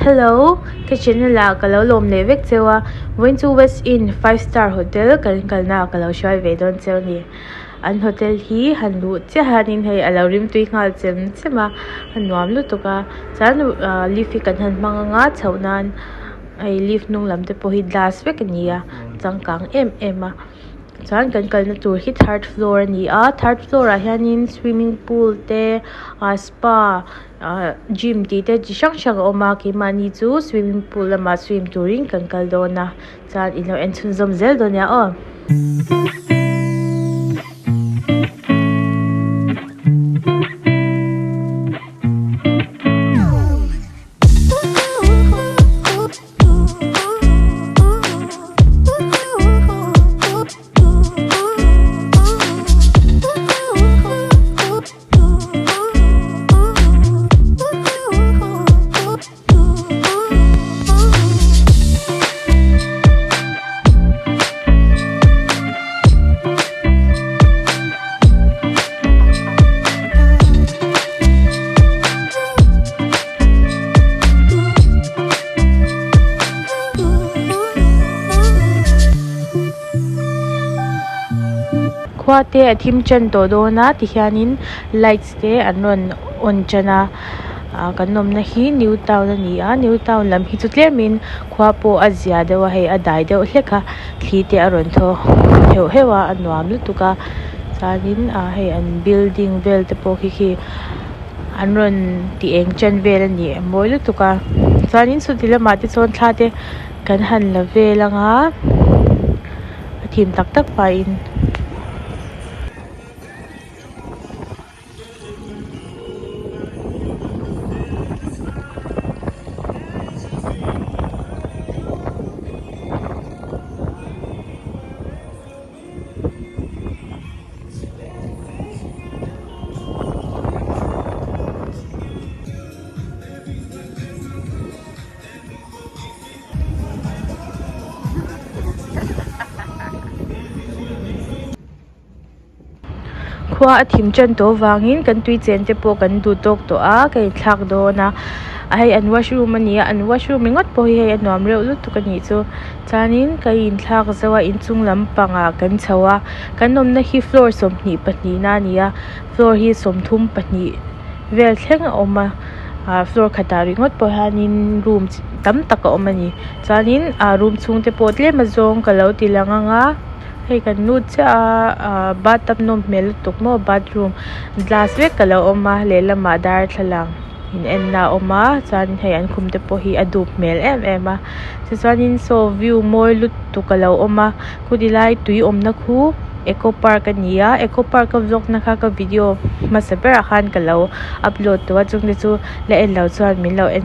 Hello ka channel ah ka lo lawm leh vek cheu a vawiin chu west inn five star hotel kan kalna ah ka lo hruai ve dawn cheu a ni an hotel hi han luh chiah hianin hei a lo rimtui nghal chem chem a a nuam lutuk a chuan ah lift hi kan han hmang anga chhoh nan hei lift hnung lam te pawh hi glass vek a ni a changkang em em a. Chuan kan kalna tur hi third floor a ni a third floor ah hianin swimming pool te ah spa ah gym tih te chi hrang hrang a awm a keimahni chu swimming pool lamah swim turin kan kal dawn a chuan in lo en chhunzawm zel dawn nia aw. Khua te a thim tan tawh dawn a tihianin lights te an rawn on tan a ah kan awmna hi new town a ni a new town lam hi chu tlemin khua pawh a zia deuh a hei a dai deuh hlek a thli te a rawn thaw heuh heuh a a nuam lutuk a chuanin ah hei an building vel te pawh khi khi an rawn ti eng chen vel a ni a mawi lutuk a chuanin saw ti lamah te chuan thla te kan han la vel anga a thim tak tak pahin. Khua a thim tan tawh avangin kan tui chen te pawh kan duh tawk tawh a ka inthlak dawn a hei an washroom a ni a an washroom ringawt pawh hi hei a nuam reuh lutuk a nih chu chuanin ka inthlak zo a inchung lampangah kan chho a kan awmna hi floor 22 na a ni a floor hi 32 vel thleng a awm a ah floor khatah ringawt pawh hianin room tam tak a awm a ni chuanin ah room chhung te pawh tlem azawng ka lo ti lang ang a hei kan lut chiah a ah bathtub nawm hmel lutuk maw bathroom glass vek a lo awm a lehlamah darthlalang in en na a awm a chuan hei an khum te pawh hi a dup hmel em em a tichuanin saw view mawi lutuk a lo awm a khawti lai tui awmna khu eco park a ni a eco park a vlog na kha ka video hmasa berah khan ka lo upload tawh a chungte chu la en lo chuan min lo en.